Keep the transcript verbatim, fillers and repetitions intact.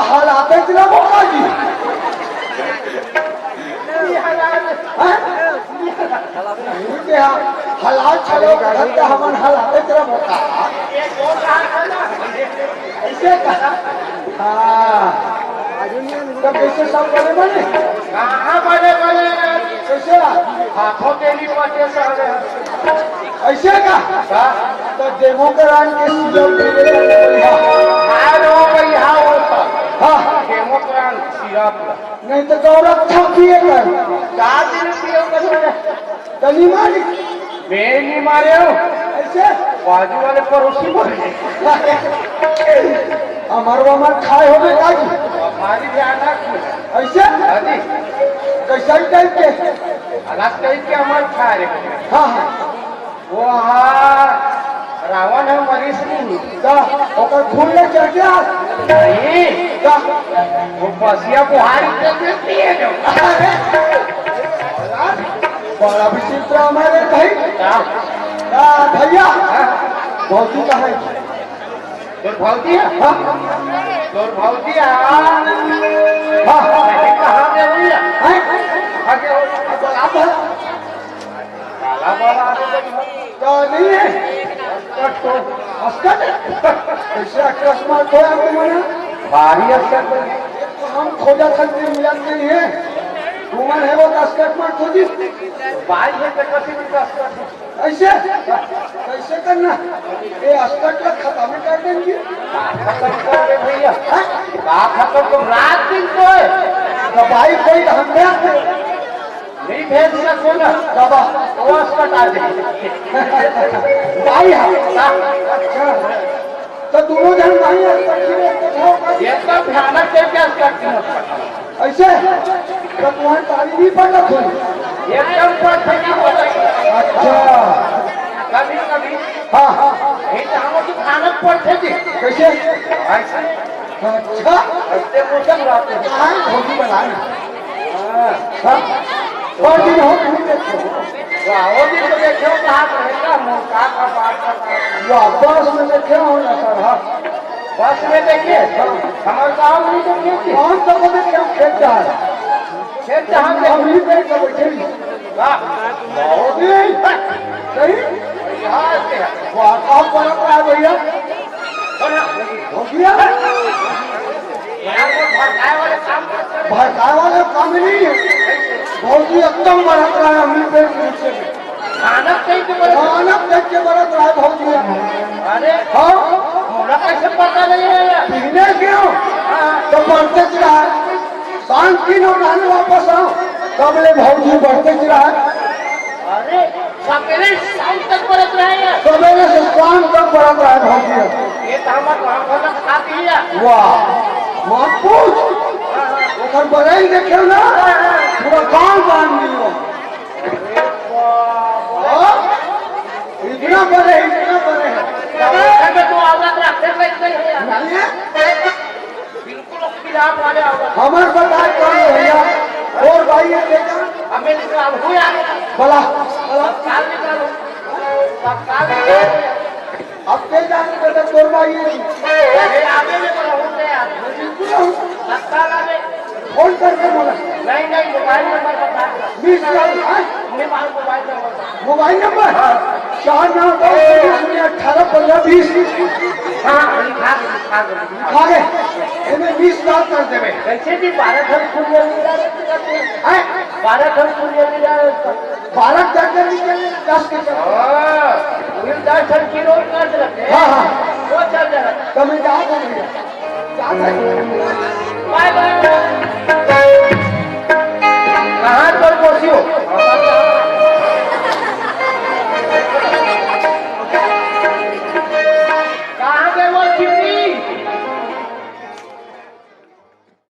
हलाते च रहो का जी। हैं? नहीं के हा-, हलाल छलो करत त हमन हलाते च रहो का। ऐसे का? हाँ। तब कैसे सब बने बने? कहाँ बने बने? कैसे? हाथों के नहीं पटे सारे। ऐसे का? का? तो डेमोक्राट के सीरप पी ले, बढ़िया। हाँ रो भैया, वो सब। हाँ। Democrat syrup. नहीं तो गौरक्षा पिए कर। चार दिन पिए कर। तनी मारी। मैं नहीं मारे हूँ। ऐसे? बाजू वाले पड़ोसी मर गए। हमार वो हमार खाए होबे का जी? हमारी ध्यान रख। ऐसे? हाँ जी। कैसा टाइप के? अलग टाइप के हमार खाए रे। हाँ, हाँ। वो हाँ, रावण है, मरीज नहीं। का? ओकर खून ले चढ़ गया? नहीं। का? वो बसिया बुहारी के दे दिए जो। अरे! बड़ा विचित्र हमारे भाई। का? का भैया? हाँ? भौजी कहाँ है? तोर भौजी है? हाँ? तोर भौजी है? हाँ। हाँ। नहीं, कहाँ गए भैया? हैं? आगे हो, अब आप है। काला बाबा आगे बढ़। का नहीं है? अस्कट तो, अस्कट? कैसे अकस्मात होया तुम्हारा? भारी अस्कट है। हम खोजा था कि मिला नहीं है। तुमन है वो अस्कट मत खोजी। भाई है तो कैसे भी अस्कट है। ऐसे? कैसे करना? ये अस्कट ला खत्म कर देंगे। खत्म कर दे भैया। हाँ? का खत्म तो रात दिन को है। तो भाई कोई हम क्या नहीं भेज सको ना। बाबा। वो अस्पताल है। भाई है। हाँ। अच्छा। तो दोनों जन भाई अस्पताल में तो हो। एकदम भयानक है क्या अस्पताल? ऐसे? तो तुम्हारी ताली नहीं पड़ रखी? एकदम पड़ रखी। अच्छा। कभी कभी। हाँ, हाँ। नहीं तो हम तो भयानक पड़ रखी। कैसे? ऐसे। अच्छा। ऐसे मौसम रहते हैं। हाँ, भौजी बना। हाँ। बड़ दिन हो, तुम देखो। वाह, वो दिन तो देखे हो, कहाँ पे है, क्या मुँह, कहाँ का बात कर रहा है? वाह, बस में देखे हो ना सर, हाँ। बस में देखे? हाँ। हमारे गाँव में तो नहीं थी। कौन सा को देखे हो, खेत जा रहा है? खेत जहाँ पे हम ही पे बैठे हैं। वाह। बहुत ही। सही? यहाँ से है। वाह, कहाँ पर है भैया? हो गया? भड़काए वाले काम नहीं है। भौजी एकदम बरत रहा है, हमने पेट के नीचे में। भयानक देख के बरत रहा है भौजी। अरे, हाँ? मोला कैसे पता नहीं है यार? पीने क्यों? हाँ। तो बरते रहा है। शांत की नो, नानी वापस आओ। तब ले भौजी बरते रहा है। अरे, सवेरे शाम तक बरत रहा है। सवेरे से शाम तक बरत रहा है भौजी। ये तो हमार गाँव घर में खा दिया। वाह, मत पूछ। ओकर बरई देखे ना, पूरा गाँव बांध दियो। हाँ? इतना बड़े, इतना बड़े। तो औरत रखते नहीं है। नहीं है? बिल्कुल खिलाफ वाले आवाज। हमर बताए कौन है भैया? और भाई ये देखा? हमें निकाल, हो यार। बला, बला। तत्काल निकालो। तत्काल निकालो। अब के जाने बेटा तोर भाई ये। अरे आगे में बोला, हो गया। बिल्कुल हो। तत्काल आगे। फोन करके बोला। नहीं, नहीं, मोबाइल नंबर बता दो। बीस हजार, हाँ? Mobile, mobile number. Mobile number? हाँ। चार नौ दो शून्य शून्य अठारह पन्द्रह बीस। हाँ, लिखा दो, लिखा दो। लिखा दे। इन्हें बीस हजार कर देवे। कैसे भी बारह ठन शून्य मिला रहता है। हैं? बारह ठन शून्य मिला रहता है। बारह कर दे, निकल दस के कर। हाँ, वही दस ठन किलो कर देते हैं। हाँ, हाँ। वो चल जाएगा। तो मैं जाऊँ भैया। बाय बाय। कहाँ तोर कोसियो?